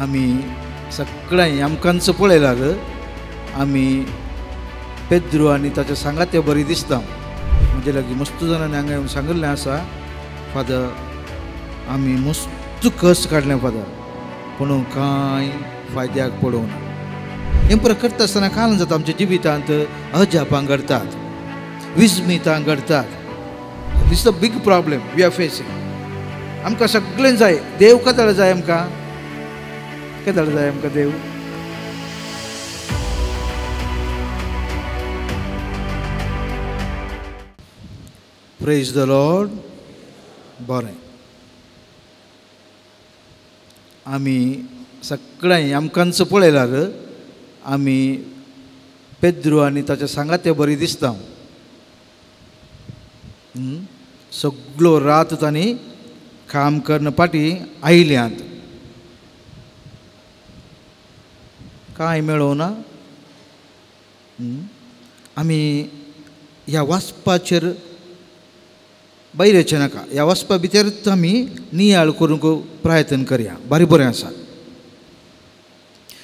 आमी सगळ्यांनी आमकांच पळयल्यार आमी पेद्रू आनी ताच्या सांगाते बरी दिसता. म्हणजे लागीं मस्त जाणांनी हांगा येवन सांगिल्लें आसा, फादर आमी मस्त कस काडलें फादर, पूण कांय फायद्याक पडूंक ना. हें परत करता आसतना कारण जाता आमच्या जिवितांत अजापां घडतात, विस्मितां घडतात. This the big problem we are facing. आमकां सगळें जाय, देव केदळ जाय आमकां, केदळ जाय आमकां देव. Praise the Lord. बरें, आमी सगळ्यांनी आमकांच पळयल्यार आमी पेद्रू आनी ताच्या सांगाते बरी दिसता. सगळो रात तांणी काम करून पाटी आयल्यात, कांय मेळोना. आमी ह्या वाचपाचेर बैरेचें नाका, ह्या वाचपा भितर आमी नियाळ करूंक प्रयत्न करया. बारी बरें आसा.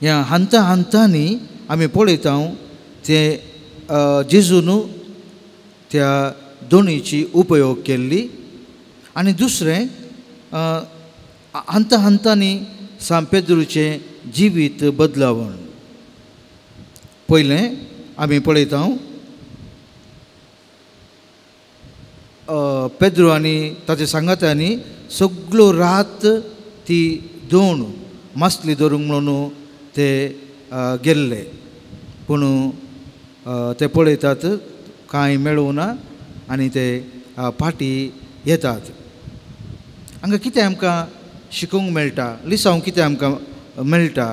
ह्या हंता हंतांनी आमी पळयता ते जेजून त्या दोणीची उपयोग केल्ली. आनी दुसरें हंता हंतांनी सांत पेद्रूचें जिवीत बदलावण. पयलें आमी पळयता पेद्रू आनी ताच्या सांगात्यांनी सगळो रात ती दोण मासली धरूंक म्हणून ते गेल्ले, पूण ते पळयतात कांय मेळूना आनी ते पाटी येतात. हांगा कितें आमकां शिकूंक मेळटा, लिसांव कितें आमकां मेळटा?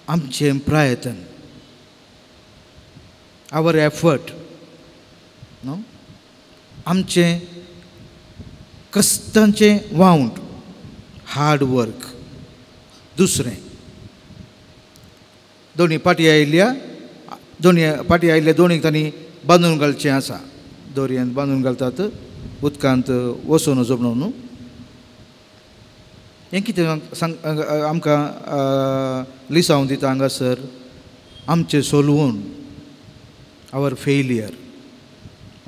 आमचें प्रयत्न, our effort, न्हू, आमचें कश्टांचें वावंट, हार्ड वर्क. दुसरें, दोनी पाटी आयिल्ल्या, दोनी पाटी आयिल्ल्या दोनीक तांणी बांदून घालचें आसा, दोरयेन बांदून घालतात उदकांत वचून वचप न्हू. हें कितें सांग आमकां लिसांव दिता हांगासर? आमचें सोलवून, our failure,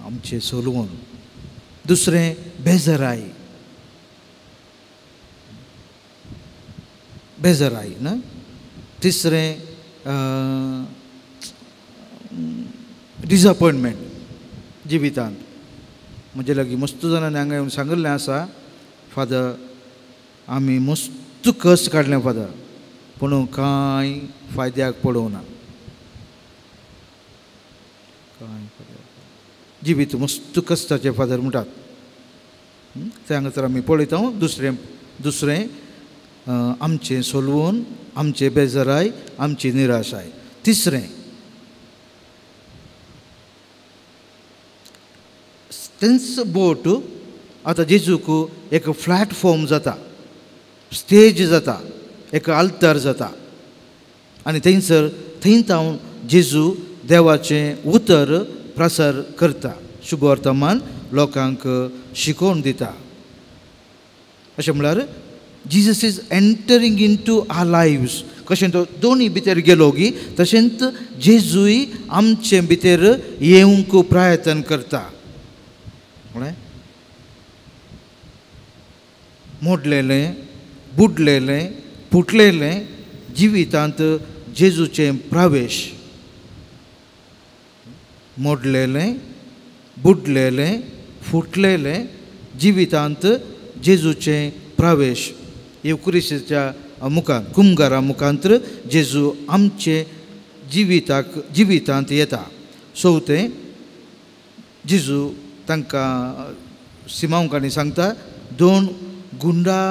आमचें सोलवून. दुसरें बेजराय, बेजराय ना. तिसरें डिसअपॉयंटमेंट जिवितांत. म्हणजे लागीं मस्त जाणांनी हांगा येवन सांगिल्लें आसा, फादर आमी मस्त कस काडलें फादर, पूण कांय फायद्याक पडूंक ना. कांय फायद्याक जिवीत मस्त कश्टाचें फादर म्हणटात तें हांगासर आमी पळयता. दुसरें दुसरें आमचें सोलवून, आमचें बेजराय, आमची निराशाय. तिसरें तेंच बोट आतां जेजूक एक प्लॅटफॉर्म जाता, स्टेज जाता, एक आल्तार जाता आनी थंयसर थंय तावन जेजू देवाचें उतर प्रसार करता, शुभ वर्तमान लोकांक शिकोवन दिता. अशें म्हळ्यार Jesus is entering into our lives. कशें तो दोनी भितर गेलो गी तशेंच जेजूय आमचे भितर येवंक प्रयत्न करता. म्हळें मोडलेलें, बुडलेलें, फुटलेलें जिवितांत जेजूचें प्रवेश. मोडलेलें, बुडलेलें, फुटलेलें जिवितांत जेजूचें प्रवेश. येवक्रिस्ताच्या मुखार, कुमगारा मुखांत जेजू आमचे जिविताक जिवितांत येता. चवथें, जेजू तांकां सिमांवकांनी सांगता, दोन गुंडा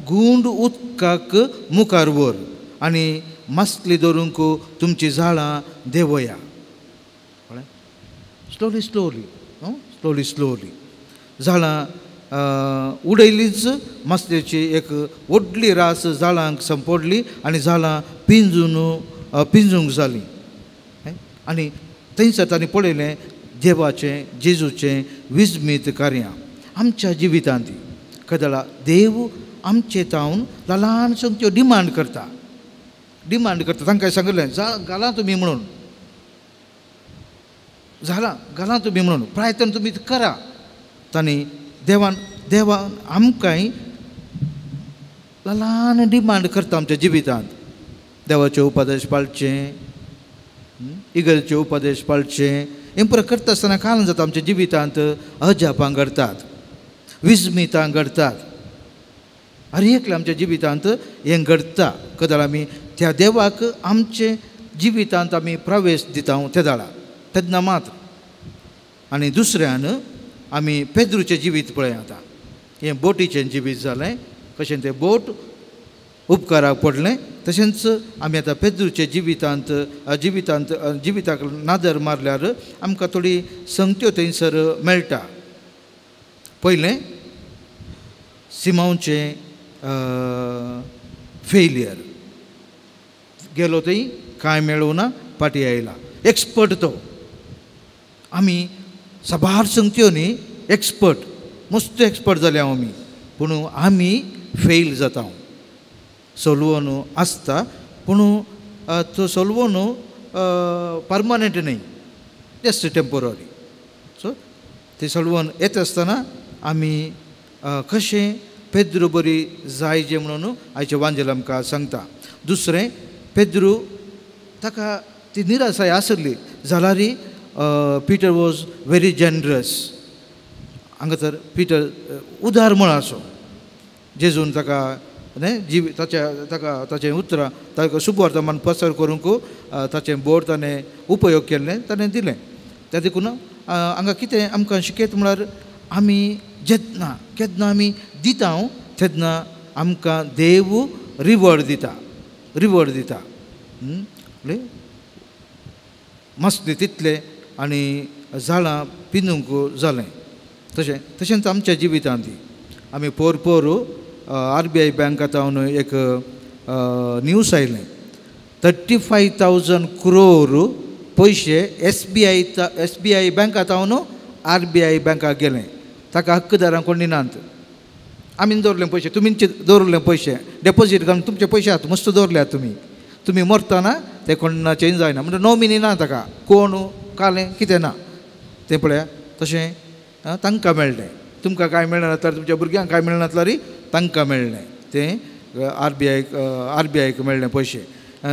गुंड उदकाक मुखार व्हर आनी मासली धरूंक तुमचीं जाळां देंवया. कळ्ळें? स्लोली स्लोली, स्लोली स्लोली जाळां उडयलीच, मासलेची एक व्हडली रास जाळांक संपडली आनी जाळां पिंजून पिंजूंक जालीं. आनी थंयसर तांणी पळयलें देवाचें, जेजूचें विस्मीत कार्यां आमच्या जिवितांत. कदळा देव आमचे तावन ल्हान त्यो डिमांड करता, डिमांड करता. तांकां सांगलें घाला तुमी म्हणून, झालां घाला तुमी म्हणून, प्रयत्न तुमी करा. तांणी देवान देवान आमकांय ल्हान डिमांड करता आमच्या जिवितांत. देवाचे उपदेश पाळचे, इगर्जेचे उपदेश पाळचे. हें पुरो करता आसतना कारण जाता आमच्या जिवितांत अजापां घडटात, विस्मितां घडटात. हर एकल्या आमच्या जिवितांत हें घडटा. कदळ आमी त्या देवाक आमचे जिवितांत आमी प्रवेश दिता ते दाळा तेन्ना मात्र. आनी दुसऱ्यान आमी पेद्रूचें जिवीत पळय आतां, हें बोटीचें जिवीत जालें, कशें तें बोट उपकाराक पडलें. तशेंच आमी आतां पेद्रूचे जिवितांत जिवितांत जिविताक नदर मारल्यार आमकां थोडी संगत्यो थंयसर मेळटा. पयलें सिमांवचें फेलियर, गेलो थंय कांय मेळूं ना, फाटीं आयला. एक्सपर्ट तो, आमी साबार संगत्यो न्ही एक्सपर्ट, मस्त एक्सपर्ट जाले आमी, पूण आमी फेल जाता. सोलवण आसता पूण तो सोलवण परमनंट न्हय, जस्ट टेंपोररी. सो ते सोलवण येता आसतना आमी कशें पेद्रू बरी जायचे म्हणून आयचें वांजेल आमकां सांगता. दुसरें पेद्रू ताका ती निराशाय आसली जाल्यार पीटर वॉज व्हेरी जनरस. हांगा तर पीटर उदार म्हण आसो, जेजून ताका न्हय जीव ताच्या ताका ताचें उतरां ताका शुभवर्तमान प्रसार करूंक ताचें बोर्ड ताणें उपयोग केल्लें, ताणें दिलें. त्या देखून हांगा कितें आमकां शिकयत म्हळ्यार आमी जेन्ना केन्ना आमी दिता तेन्ना आमकां देव रिवॉर्ड दिता, रिवॉर्ड दिता. मस्त तितलें आनी झाडां पिनूंक जालें. तशें तशेंच आमच्या जिवितांत आमी पोर पोर RBI बँकांत एक न्यूज आयलें, 35,000 क्रोर पयशे SBI बँकांत RBI बँकाक गेले. ताका हक्कदारां कोण दिनात. आमी दवरले पयशे, तुमीच दवरले पयशे, डेपोजीट घालून तुमचे पयशे आहात, मस्त दवरल्यात तुमी, तुमी मरतना ते कोण चेंज जायना, म्हणटा नॉमिनी ना ताका, कोण कालें कितें ना. तें पळया तशें तांकां मेळ्ळें. तुमकां कांय मेळना तर तुमच्या भुरग्यांक कांय मेळना जाल्यार तांकां मेळ्ळें, तें RBIक मेळ्ळें पयशे.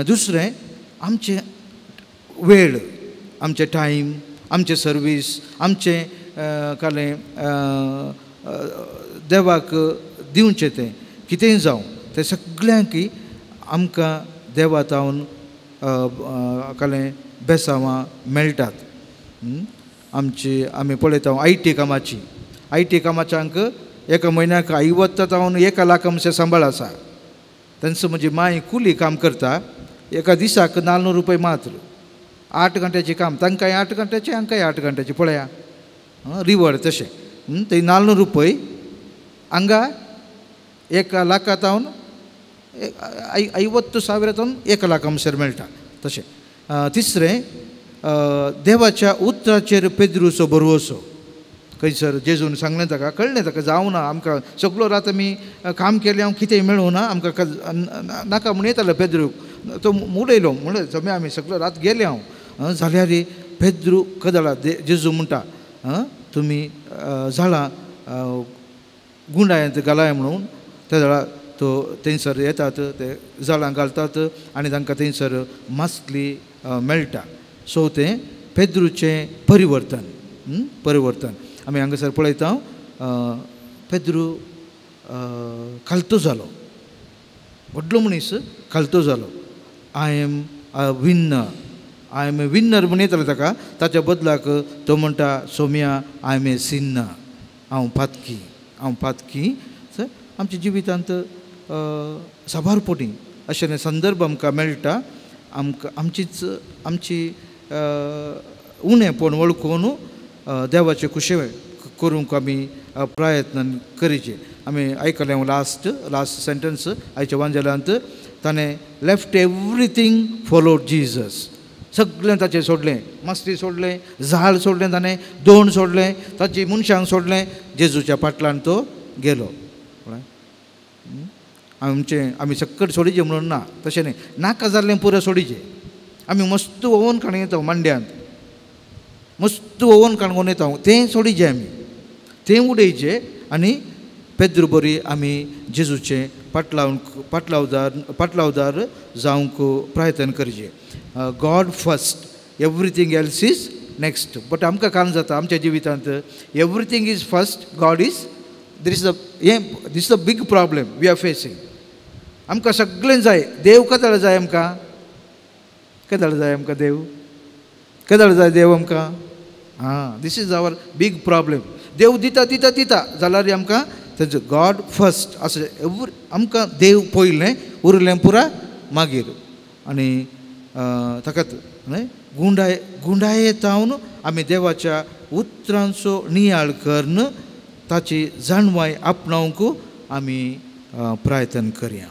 दुसरें आमचें वेळ, आमचें टायम, आमचें सर्वीस, आमचें कालें देवाक दिवचें तें कितेंय जावं तें सगळ्यांक आमकां देवा तावन कालें बेसांवां मेळटात. आमची आमी पळयता IT कामाची, IT कामाच्यांक एका म्हयन्याक 50 तावन 1 लाख आमचें सांबाळ आसा. तांचो म्हणजे माय कुली काम करता, एका दिसाक 400 रुपये मात्र, 8 घंट्याचें काम, तांकांय 8 घंट्याचें हांकांय 8 घंट्याचें. पळया रिवॉर्ड तशें ते 400 रुपये हांगा 1 लाखा तावन 50,000 तावन 1 लाख आमसर मेळटा. तशें तिसरें देवाच्या उतराचेर पेद्रूचो भरवसो. खंयसर जेजून सांगलें ताका, कळ्ळें ताका जावं ना, आमकां सगळो रात आमी काम केलें, हांव कितें मेळूं ना, आमकां नाका म्हूण येतालो पेद्रूक, तो उडयलो म्हणलें जमे आमी सगळो रात गेले हांव. जाल्यार पेद्रू कदळा जेजू म्हणटा तुमी झाडां गुंडायंत घालाय म्हणून. त्या झाडां तो थंयसर येतात, ते झाडां घालतात आनी तांकां थंयसर मासली मेळटा. सो तें पेद्रूचें परिवर्तन, परिवर्तन आमी हांगासर पळयता. पेद्रू खालतो जालो, व्हडलो मनीस खालतो जालो. I am a winner, I am a winner म्हूण येतालो ताका. ताच्या बदलाक तो म्हणटा Saumya I am a sinner, हांव पातकी, हांव पातकी. आमच्या जिवितांत साबार पटी अशें संदर्भ आमकां मेळटा. आमकां आमचीच आमची उणेपण वळखून देवाचे खुशे करूंक आमी प्रयत्न करीचे. आमी आयकलें लास्ट लास्ट सेंटन्स आयच्या वांजेलांत, ताणें लेफ्ट एवरीथींग फॉलोड जीजस. सगळें ताचें सोडलें, मस्ती सोडलें, झाड सोडलें, ताणें दोण सोडलें, ताची मनशांक सोडलें, जेजूच्या पाटल्यान तो गेलो. आमचें आमी सक्कट सोडीचे म्हणून ना, तशें न्ही, नाका जाल्लें पुरो सोडीचें. आमी मस्त ओवन काडून येता मांड्यांत, मस्त ओवन काडून येता, तें सोडीचें आमी, तें उडयचें आनी पेद्रू बरी आमी जेजूचें पाटलावदार जावंक प्रयत्न करचें. God first, everything else is next. But आमकां कारण जाता आमच्या जिवितांत everything is first, God is there is a हें this is a big problem we are facing. आमकां सगळें जाय, देव केदळ जाय आमकां, केदळ जाय आमकां देव, केदळ जाय देव आमकां. आं, this is our big problem. देव दिता दिता दिता जाल्यार आमकां तेजो गॉड फर्स्ट अशें एवरी आमकां देव पयलें, उरलें पुरा मागीर. आनी ताकाच न्हय गुंडाये जावन आमी देवाच्या उतरांचो नियाळ करून ताची जाणवाय आपणावंक आमी प्रयत्न करया.